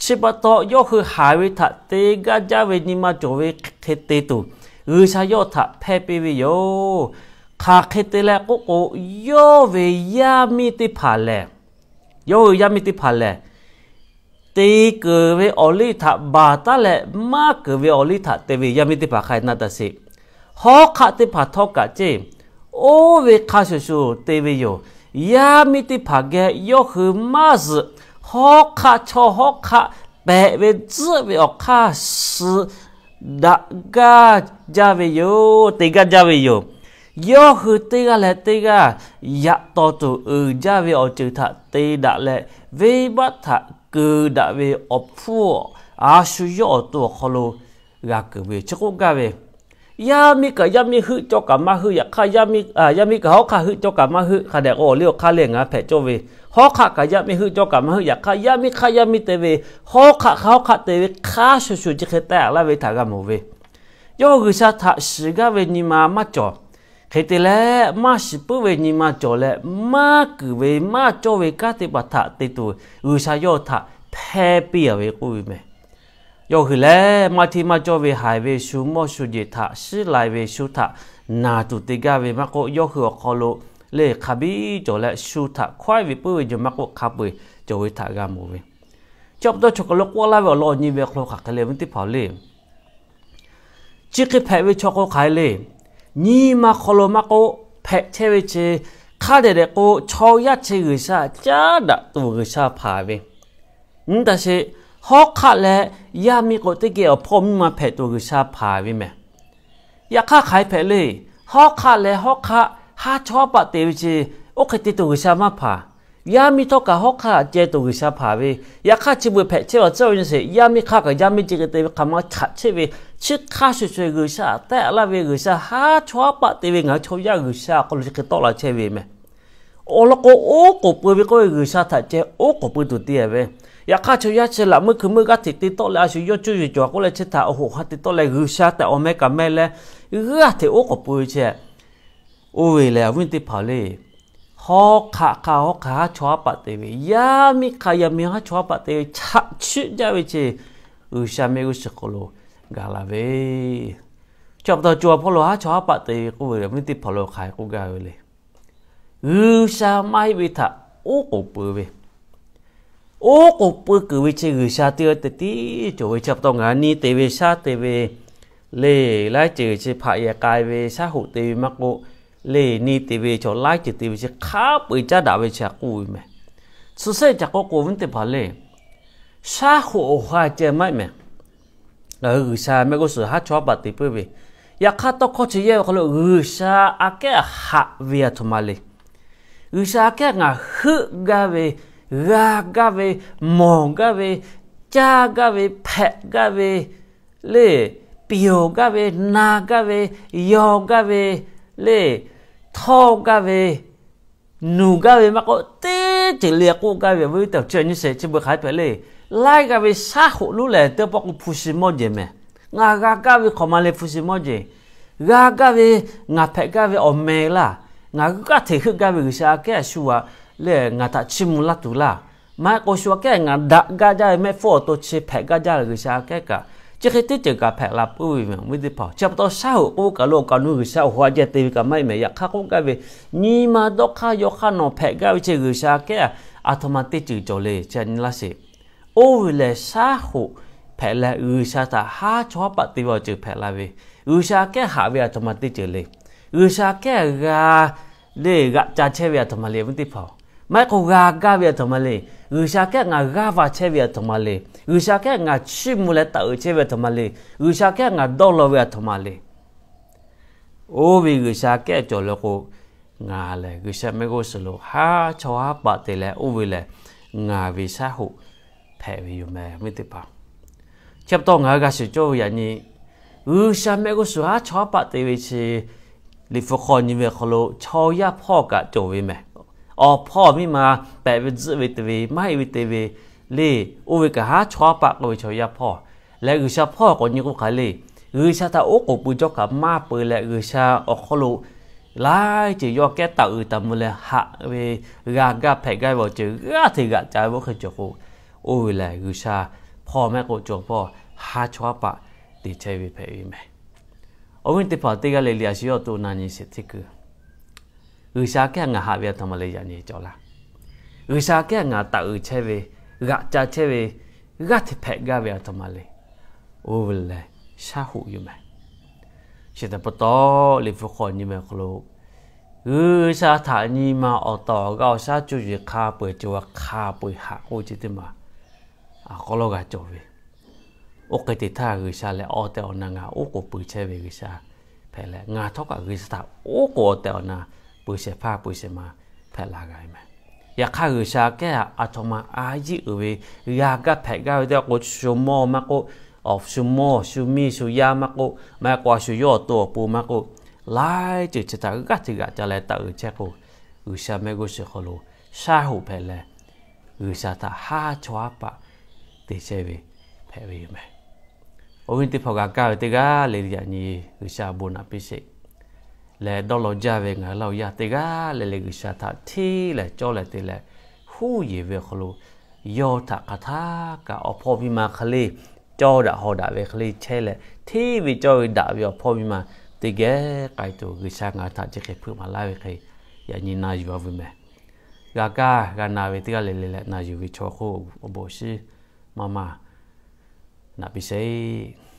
Chi pa taw, yawˇ hui haiˬ ve htaꞈ te gaˇ jaˇ ve nyi ma cawˬ ve hk'e te tuˬ, G'uiˬsha yawˇ htaꞈ hpehˇ piˇ ve yoˬ. Hk'aˬ hk'e te leh k'oˆ k'o, yawˇ ve yaˇ miˇ teˇ hpaˍ lehˬ, yawˇ hui yaˇ miˇ teˇ hpaˍ lehˬ, te keunˍ ve awˬ liˇ htaꞈ baˬ taˉ leh, maˇ keunˍ ve awˬ liˇ htaꞈ te ve yaˇ miˇ teˇ hpaˍ hk'a na taˍ sheˍ. Hawˉ hk'aˆ teˇ hpaˍ htawˇ kaꞈ ceˇ, oˇ ve hk'a shuˍ shuˍ te ve yoˬ. Yaˇ miˇ teˇ hpaˍ geh yawˇ hui maˇ zuhꞈ. Hawˉ hk'aˆ chaw hawˉ hk'aˆ pehꞈ ve tzuhˆ ve awˬ hk'aˇ suh daꞈ gaˇ jaˇ ve yoˬ, te gaˇ jaˇ ve yoˬ. Yawˇ hui teˇ g'aˇ leh teˇ g'aˇ yaꞈ taw tuˬ uiˍ jaˇ ve awˬ ceuˬ htaꞈ te daꞈ leh, venˇbaˆ htaꞈ keu daꞈ ve awˬ hpfuhˇ a shu yawˇ awˬ to awˬ hk'aw lo g'a keunˍ ve chi k'oˆ gaˇ ve, yaˇ miˇ kaꞈ yaˇ miˇ heuˆ cawˇ kaꞈ maˇ heuˆ, yaꞈ hk'aˇ yaˇ miˇ kaꞈ hawˉ hk'aˆ heuˆ cawˇ kaꞈ maˇ heuˆ. Hk'a dehꞈ k'o awˬ liˇ awˬ hk'aˇ lehˬ ngaˬ hpehꞈ cawˇ ve, hawˉ hk'aˆ kaꞈ yaˇ miˇ heuˆ cawˇ kaꞈ maˇ heuˆ, yaꞈ hk'aˇ yaˇ miˇ hk'aˇ yaˇ miˇ te ve, hawˉ hk'aˆ hk'a hawˉ hk'aˆ te ve hk'a shuˍ shuˍ chi hk'e teh laˇ ve htaꞈ g'a mawˬ ve, yawˇ G'uiˬsha htaꞈ shiˍ gaˇ ve nyi ma maˇ cawˬ. Hk'e te leh, maˇ shiˍ puiˉ ve nyi ma cawˬ leh, maˇ kuiˬ ve maˇ cawˇ ve kanˉ teˇ hpaˍ htaꞈ te tuˬ, G'uiˬsha yawˇ htaꞈ hpehˇ piˇ a ve k'oˆ ve meh. Yawˇ hui lehˬ, maˇ hteˇ maˇ cawˇ ve haiˬ ve shu mawˇ shu jeˬ htaꞈ shiˉ lai ve, shu htaꞈ naˬ tuˬ te gaˇ ve maˇ k'oˆ, yawˇ hui awˬ hk'aw lo lehˬ hk'a biˇ cawˬ leh, shu htaꞈ hkawehˉ ve puiˉ ve jawˬ maˇ k'oˆ, hk'a peu-eˬ cawˬ ve htaꞈ g'a mawˬ ve. Chi pa taw chaw hk'aˬ lo k'oˆ laˇ ve awˬ lawn awˬ nyi ve awˬ hk'aw lo hk'aˬ hk'e le, awˬ viˉ teˇ hpaˍ le. Chi hk'e hpehꞈ ve chaw k'o hk'aˬ hk'e le, nyi ma hk'aw lo maˇ k'oˆ, hpehꞈ chehˇ ve chi hk'a dehꞈ dehꞈ k'o, chaw yaˇ chi G'uiˬsha caˉ daꞈ tuˬ G'uiˬsha hpanˍ ve, nyi taˇ sheˍ, hawˉ hk'aˆ leh yaˇ miˇ k'o teˇ geh awˬ hpawˇ miˇ ma hpehꞈ tuˬ G'uiˬsha hpanˍ ve meh. Yaꞈ hk'aˇ hk'aˬ hk'e hpehꞈ le, hawˉ hk'aˆ leh hawˉ hk'aˆ haˉ chawˇ haˉ paˆ te ve chi, oˇ hk'e te tuˬ G'uiˬsha maˇ hpanˍ. Yaˇ miˇ htawˇ kaꞈ hawˉ hk'aˆ ceh tuˬ G'uiˬsha hpanˍ ve, yaꞈ hk'aˇ chi beuꞈ hpehꞈ chehˇ ve tcuhˉ ve nyi sheˍ, yaˇ miˇ hk'aˆ kaꞈ yaˇ miˇ ceh hk'e te ve hk'aˬ ma hkanˍ chehˇ ve, chi hk'a shuˍ shuˍ G'uiˬsha tehˆ laˇ ve, G'uiˬsha haˉ chawˇ haˉ paˆ te ve ngaˬ hui chaw yaˇ G'uiˬsha awˬ hk'aw lo chi hk'e tawˆ la chehˇ ve meh. Awˬ lawn k'o, oˉ k'oˍ pui ve k'oˆ ve G'uiˬsha htaꞈ ceh oˉ k'oˍ pui tuˬ te ve. Yaꞈ hk'aˇ chaw yaˇ chi laꞈ meuˇ hkui meuˇ g'aˇ hteꞈ te tawˆ leh, a shu yawˇ cuˇ yiˍ cawˬ k'oˆ leh chi htaꞈ awˬ hoꞈ ha te tawˆ leh, G'uiˬsha tehꞈ awˬ meh kaꞈ meh leh g'aˇ hteꞈ oˉ k'oˍ pui ve chi, oˇ ve lehˬ awˬ viˉ teˇ hpaˍ le, hawˉ hk'aˆ hk'a hawˉ hk'aˆ haˉ chawˇ haˉ paˆ te ve, yaˇ miˇ hk'a yaˇ miˇ haˉ chawˇ haˉ paˆ te ve chaꞈ chiˆ jaˇ ve chi, G'uiˬsha mehˆ g'uˇ suhˍ hk'aw lo gaˬ la ve. Chi pa taw co hpawˇ lo haˉ chawˇ haˉ paˆ te ve k'oˆ ve awˬ viˉ teˇ hpaˍ lo hk'aˬ hk'e k'oˆ gaˇ ve le. G'uiˬsha maˇ heˆ ve htaꞈ oˉ k'oˍ pui ve, oˉ k'oˍ pui kuiˬ ve chi G'uiˬsha teˇ g'aˇ te tiˉ cawˬ ve. Chi pa taw ngaˬ hui ni te ve shaˉ te ve le, laiˉ ceuˬ chi hpaꞈ yehˬ k'ai ve, shaˉ hoꞈ te ve maˇ k'oˆ, le ni te ve chaw laiˉ ceuˬ te ve chi hk'a peu-eˬ caˉ daꞈ ve chi htaꞈ k'oˆ ve meh. Chi shehˆ caꞈ k'o k'o awˬ viˉ teˇ hpaˍ le, shaˉ hoꞈ awˬ ha ceh maˇ heˆ meh. Ngaˬ hui G'uiˬsha mehˆ g'uˇ suhˍ haˉ chawˇ haˉ paˆ te puiˉ ve, yaꞈ hk'aˇ tawˇ hkawˇ chi yehˇ ve hk'aw lo G'uiˬsha aꞈ kehˉ haꞈ ve aˬ htoꞈ ma le. G'uiˬsha aꞈ kehˉ ngaˬ heuˆ gaˇ ve, g'a gaˇ ve, mawˬ gaˇ ve, caˇ gaˇ ve, hpehꞈ gaˇ ve, le, pyawˬ gaˇ ve, na gaˇ ve, yaw gaˇ ve, le, htawˇ gaˇ ve, nuˬ gaˇ ve maˇ k'oˆ, teˇ ceuˬ le k'oˆ gaˇ ve awˬ viˉ teˇ hpaˍ chi nyi sheˍ, chi beuꞈ hk'aˬ hk'e hpehꞈ le. Laiˉ g'a ve shaˉ hoꞈ lonˉ lehˬ teˇ pawˆ k'o hpu shi mawˇ jeˬ meh. Ngaˬ g'a gaˇ ve hk'awꞈ ma le hpu shi mawˇ jeˬ. G'a gaˇ ve, ngaˬ hpehꞈ gaˇ ve awˬ meh laˇ. Ngaˬ g'aˇ hteꞈ heuˆ gaˇ ve G'uiˬsha aꞈ kehˉ shu aꞈ lehˬ ngaˬ htaꞈ chiˇ mvuh laˇ tuˬ laˇ. Maˇ heˆ k'o shu aꞈ kehˉ ngaˬ daꞈ gaˇ jaˇ ve mehˆ hpfuhˇ awˬ to chi hpehꞈ gaˇ jaˇ ve G'uiˬsha aꞈ kehˉ kaꞈ, chi hk'e teˇ ceuˬ kaꞈ hpehꞈ la puiˉ ve meh awˬ viˉ teˇ hpaˍ. Chi pa taw shaˉ hoꞈ k'oˆ kaꞈ lo awˬ kaꞈ nu G'uiˬsha awˬ ha jaˇ te ve kaꞈ maˇ heˆ meh. Yaꞈ hk'aˇ k'oˆ gaˇ ve, nyi ma dawˇ hk'aˇ yaw hk'aˇ nawˬ hpehꞈ gaˇ ve chi G'uiˬsha aꞈ kehˉ aˬ htoꞈ ma teˇ ceuˬ cawˬ le chi nyi laˇ sheˍ. Oˇ ve lehˬ shaˉ hoꞈ hpehꞈ leh G'uiˬsha htaꞈ haˉ chawˇ haˉ paˆ te ve awˬ ceuˬ hpehꞈ la ve, G'uiˬsha aꞈ kehˉ haꞈ ve aˬ htoꞈ ma teˇ ceuˬ le. G'uiˬsha aꞈ kehˉ g'a le g'aꞈ ca chehˇ ve aˬ htoꞈ ma le awˬ viˉ teˇ hpaˍ. Maˇ heˆ k'o g'a gaˇ ve aˬ htoꞈ ma le. G'uiˬsha aꞈ kehˉ ngaˬ g'aˇ va chehˇ ve aˬ htoꞈ ma le. G'uiˬsha aꞈ kehˉ ngaˬ chiˇ mvuh leh taˍ uiˍ chehˇ ve aˬ htoꞈ ma le. G'uiˬsha aꞈ kehˉ ngaˬ dawˇ law ve aˬ htoꞈ ma le. Oˇ ve G'uiˬsha aꞈ kehˉ cawˬ leh k'o, ngaˬ lehˬ G'uiˬsha mehˆ g'uˇ suhˍ lo haˉ chawˇ haˉ paˆ te leh oˇ ve lehˬ ngaˬ ve shaˉ hoꞈ hpehꞈ ve yoˬ meh awˬ viˉ teˇ hpaˍ. Chi pa taw ngaˬ hui g'a shiˍ cawˇ ve yaꞈ nyi, G'uiˬsha mehˆ g'uˇ suhˍ haˉ chawˇ haˉ paˆ te ve chi, Liꞈ hpu hk'aw nyi ve hk'aw lo chaw yaˇ hpawˇ kaꞈ cawˬ ve meh. Awˬ hpawˇ miˇ ma pehꞈ ve tzuhˆ ve te ve maˇ heˆ ve te ve le, oˇ ve kaꞈ haˉ chawˇ haˉ paˆ k'oˆ ve chaw yaˇ hpawˇ leh G'uiˬsha hpawˇ k'awꞈ nyi k'o hk'aˬ le. G'uiˬsha htaꞈ oˉ k'oˍ pui cawˇ kaꞈ maˇ peu leh G'uiˬsha awˬ hk'aw lo laiˉ ceuˬ yawˇ kehˉ taˍ uiˍ taˍ mvuh leh haꞈ ve, g'a gaˇ hpehꞈ gaˇ ve awˬ ceuˬ g'aˇ hteꞈ g'aꞈ ca ve oˇ hk'e cawˬ k'o, oˇ ve lehˬ G'uiˬsha hpawˇ mehˆ k'o cawˬ hpawˇ haˉ chawˇ haˉ paˆ te chehˇ ve hpehꞈ ve meh. Awˬ viˉ teˇ hpaˍ teˇ g'aˇ le le a shu yawˇ awˬ to na nyi sheˍ hteˇ kuiˬ, G'uiˬsha aꞈ kehˉ ngaˬ haꞈ ve aˬ htoꞈ ma le yaꞈ nyi cawˬ laˇ. G'uiˬsha aꞈ kehˉ ngaˬ taˍ uiˍ chehˇ ve, g'aꞈ ca chehˇ ve, g'aˇ hteꞈ hpehꞈ gaˇ ve aˬ htoꞈ ma le. Oˇ ve lehˬ shaˉ hoꞈ yoˬ meh. Chi htaꞈ pa taw Liꞈ hpu hk'aw nyi meh hk'aw lo, G'uiˬsha htaꞈ nyi ma awˬ tawˍ awˬ g'aˇ awˬ shaˉ cuˇ yiˍ hk'a peu-eˬ cawˬ ve hk'a peu-eˬ haꞈ k'oˆ ve chi teˇ maˬ awˬ hk'aw lo g'a cawˬ ve. Oˇ hk'e te htaˇ G'uiˬsha lehˬ awˬ tehˬ awˬ na ngaˬ oˉ k'oˍ pui chehˇ ve G'uiˬsha hpehꞈ leh, ngaˬ htawˇ kaꞈ G'uiˬsha htaꞈ oˉ k'oˍ awˬ tehˬ awˬ na pui shehˍ hpaˇ pui shehˍ ma hpehꞈ la g'a ve meh. Yaꞈ hk'aˇ, G'uiˬsha kehˉ aˬ htoꞈ ma a yiˉ uiˍ ve, g'a gaˇ hpehꞈ gaˇ ve teˇ g'aˇ k'o, shu mawˇ maˇ k'oˆ, awˬ shu mawˇ shu miˇ shu yaˇ maˇ k'oˆ, maˇ heˆ k'o a shu yawˇ awˬ to awˬ pon maˇ k'oˆ, laiˉ ceuˬ chi htaꞈ g'aˇ hteꞈ g'aꞈ ca leh taˆ uiˍ chehˇ k'o, G'uiˬsha mehˆ g'uˇ suhˍ hk'aw lo shaˉ hoꞈ hpehꞈ leh, G'uiˬsha htaꞈ haˉ chawˇ haˉ paˆ te chehˇ ve hpehꞈ ve yoˬ meh. Awˬ viˉ teˇ hpaˍ, g'a kaˇ ve teˇ g'aˇ le le yaꞈ nyi G'uiˬsha bon naꞈ piˇ sheˍ. Leh dawˇ law jaˇ ve ngaˬ hui laˇ awˬ yaˇ teˇ g'aˇ le le G'uiˬsha htaꞈ hteˇ leh cawˇ leh te leh, huˉ yeˬ ve awˬ hk'aw lo yawˇ htaꞈ hk'aˬ htaˇ kaꞈ awˬ hpawˇ miˇ ma hk'e le cawˇ daꞈ haw daꞈ ve hk'e le chehˇ leh, hteˇ ve cawˇ ve daꞈ ve awˬ hpawˇ miˇ ma teˇ geh k'ai tuˬ, G'uiˬsha ngaˬ hui htaꞈ chi hk'e hpeuꞈ maˍ laˇ ve hk'e, yaꞈ nyi na yuˬ a ve meh. G'a kaˇ g'a na ve teˇ g'aˇ le le leh na yuˬ ve chaw hk'oˆ awˬ bon shinˉ maˇ maˇ naꞈ piˇ sheˍ.